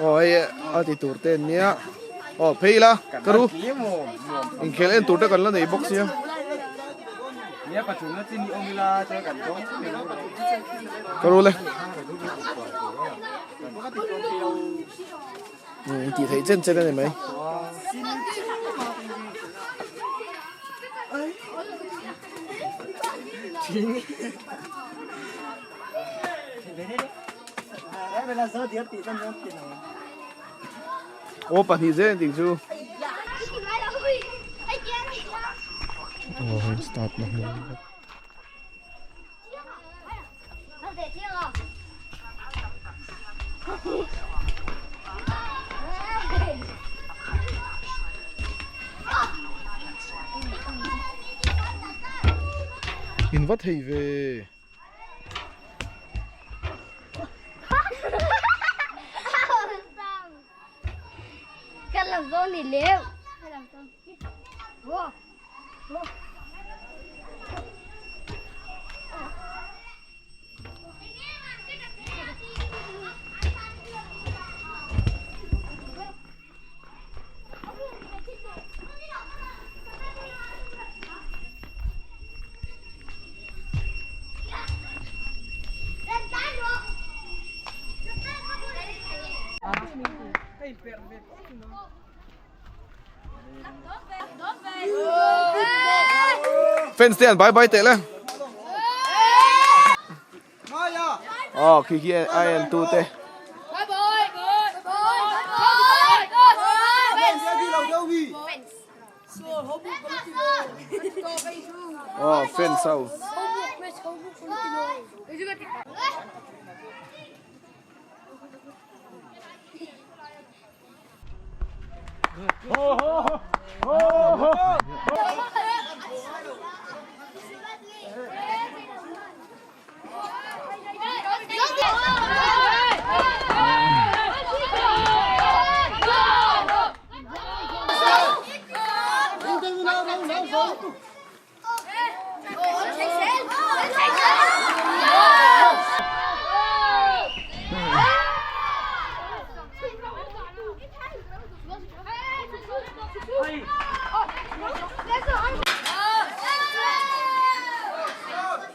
Aw hei a ti tur te an nia aw phei ila ka ru inkhel en tur te kan la nei bawk sia. Ka ru le. Umm tih theih chen chen a ni mai. Aw pahnih zel ang tih chu. Aw hei start na hmun. In va thei ve. Fans te an bye bye teh le. Aw khi khi a en tu te. Aw fans ho.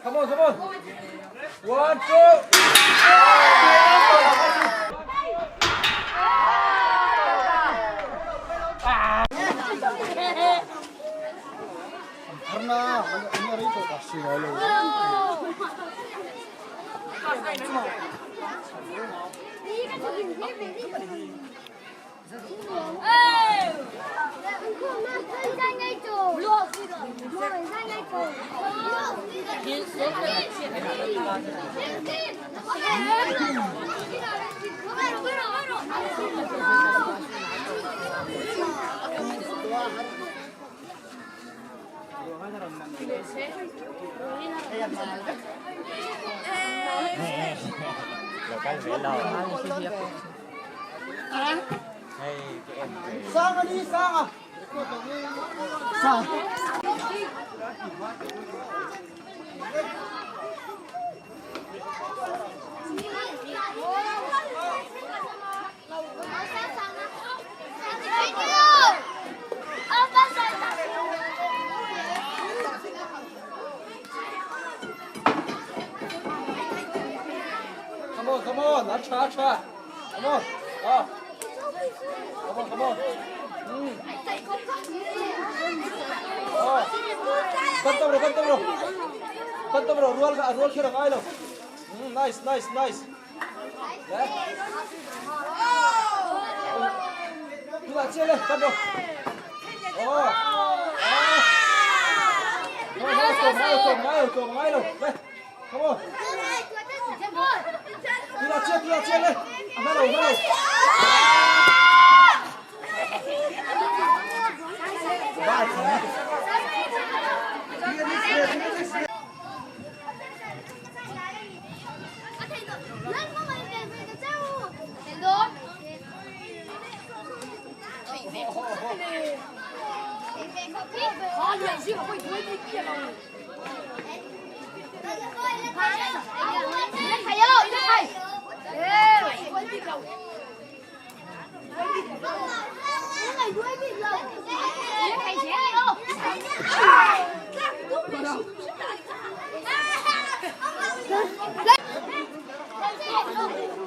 Come on, come on. One, two. Come on, a tha a tha. Come on. Ah. Come on, come on. Ah. Pan tawp rawh, pan tawp rawh. Pan tawp rawh, rual kha rual kher a ngai lo. Nice, nice, nice. Le. Tunah chiah le, pan rawh. Oh. Ah. Ngai lo, ngai lo, ngai lo, ngai lo. Le. Come on. Tunah chiah, tunah chiah le. A hma lo, a hma lo.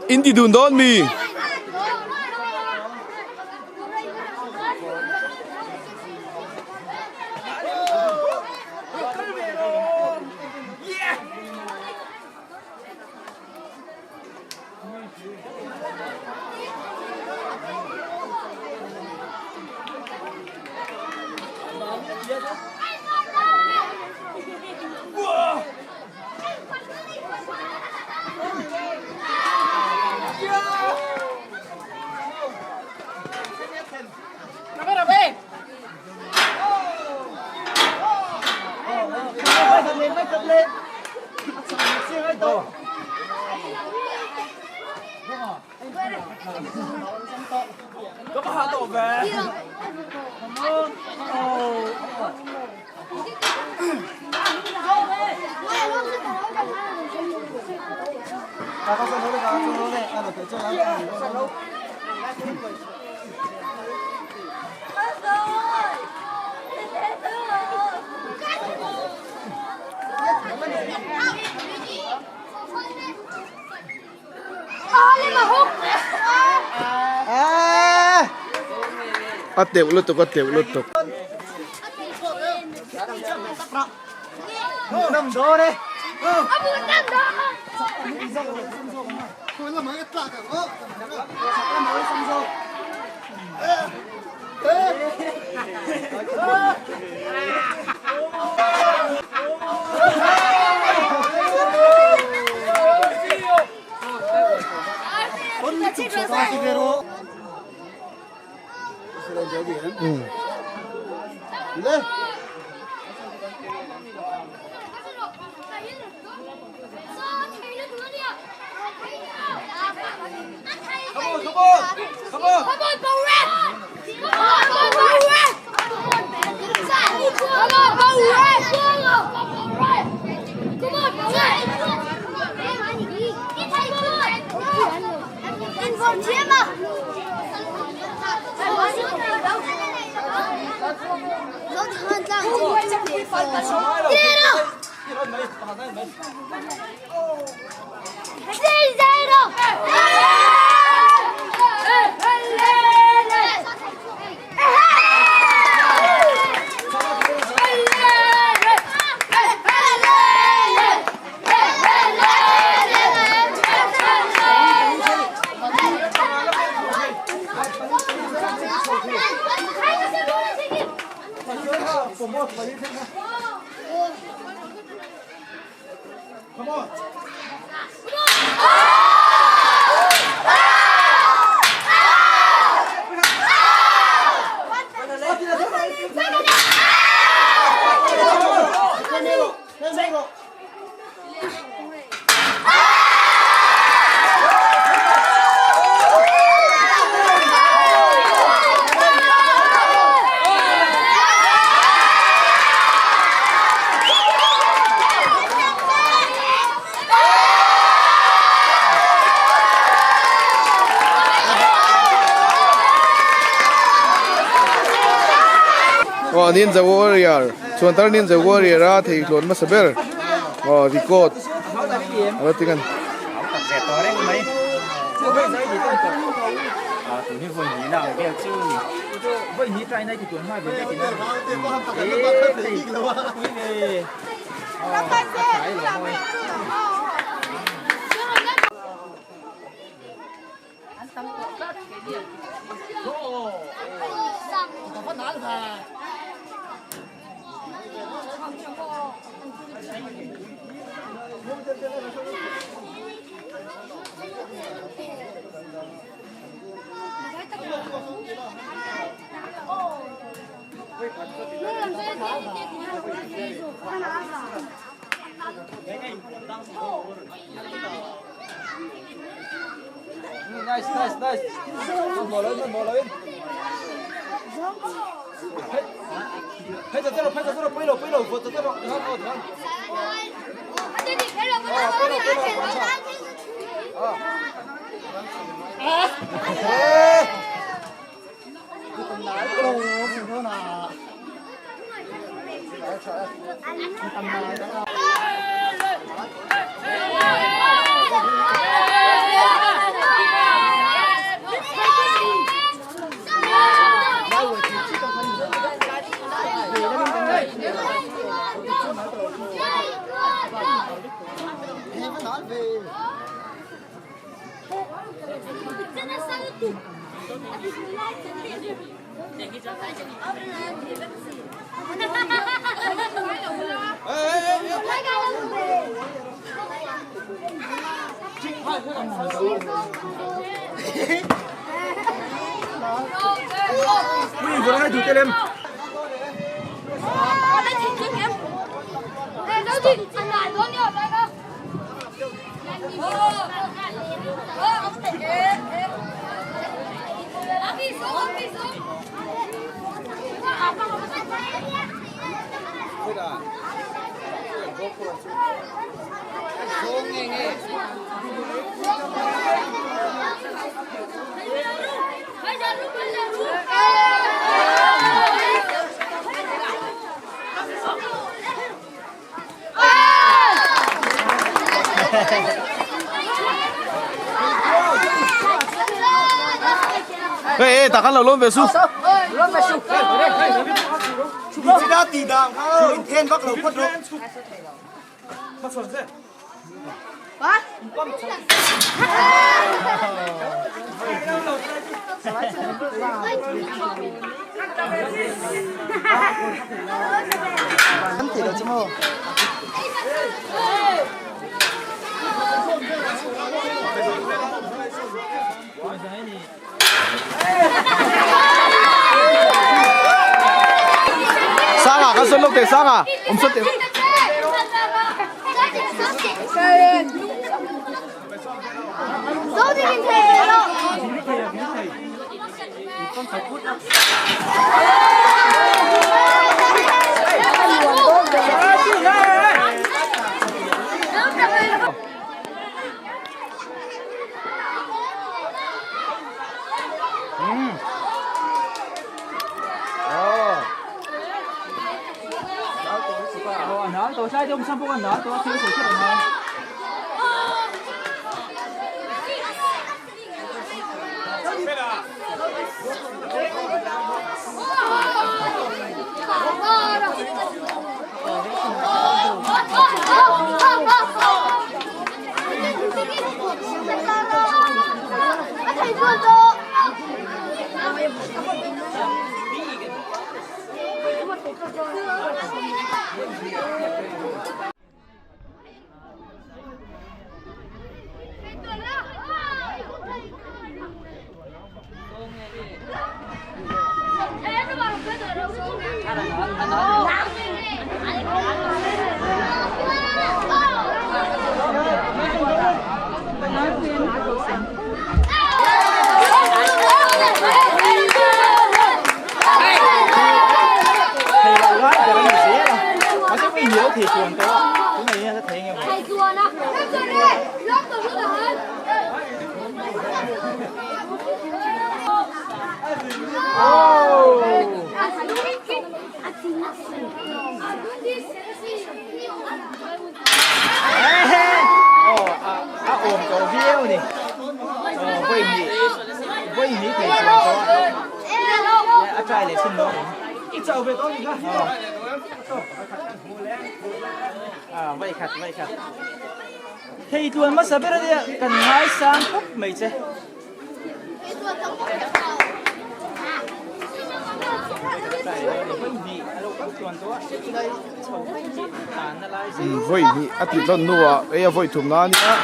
In ti dun dawn mi? A teuh lutuk a teuh lutuk. Aw Ninja Warrior chuan tar Ninja Warrior a thei tlawn hmasa ber aw record a lo ti ngan. Nice, nice, nice. Bỏ lên, bỏ lên. 拍照，拍照，拍照，背了，背了，我这这个，你看，哦，你看。啊！哎！Ê, ê, ta khăn lẩu luôn về su. Sang à, con Xuân Lộc để sang à? Ông Xuân để. I chau ve tawh a ni kha. Ah, vai khat, vai khat. Thei tluan hmasa ber a nia, kan ngaisang khawp mai che. Vawi hnih a tih tlawn hnuah ei a vawi thumna a nia.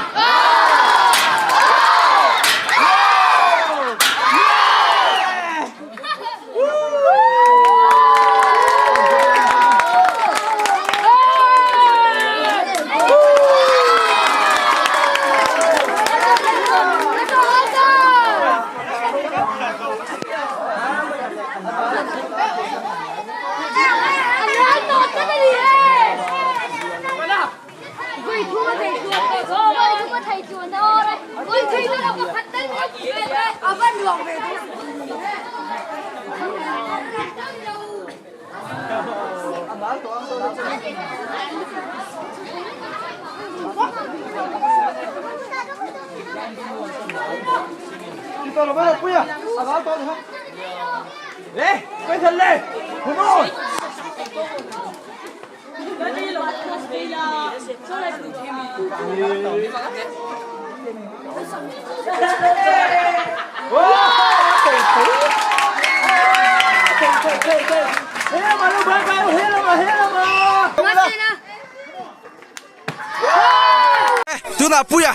Tunah puia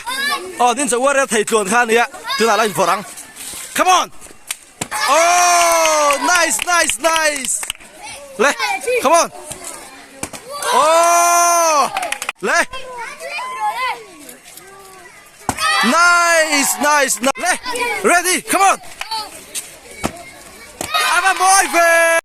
aw din chaw uar thei tluan kha ania tunah la invawrh ang come on oh nice nice nice le come on oh le nice nice le ready come on I'm a boy ve.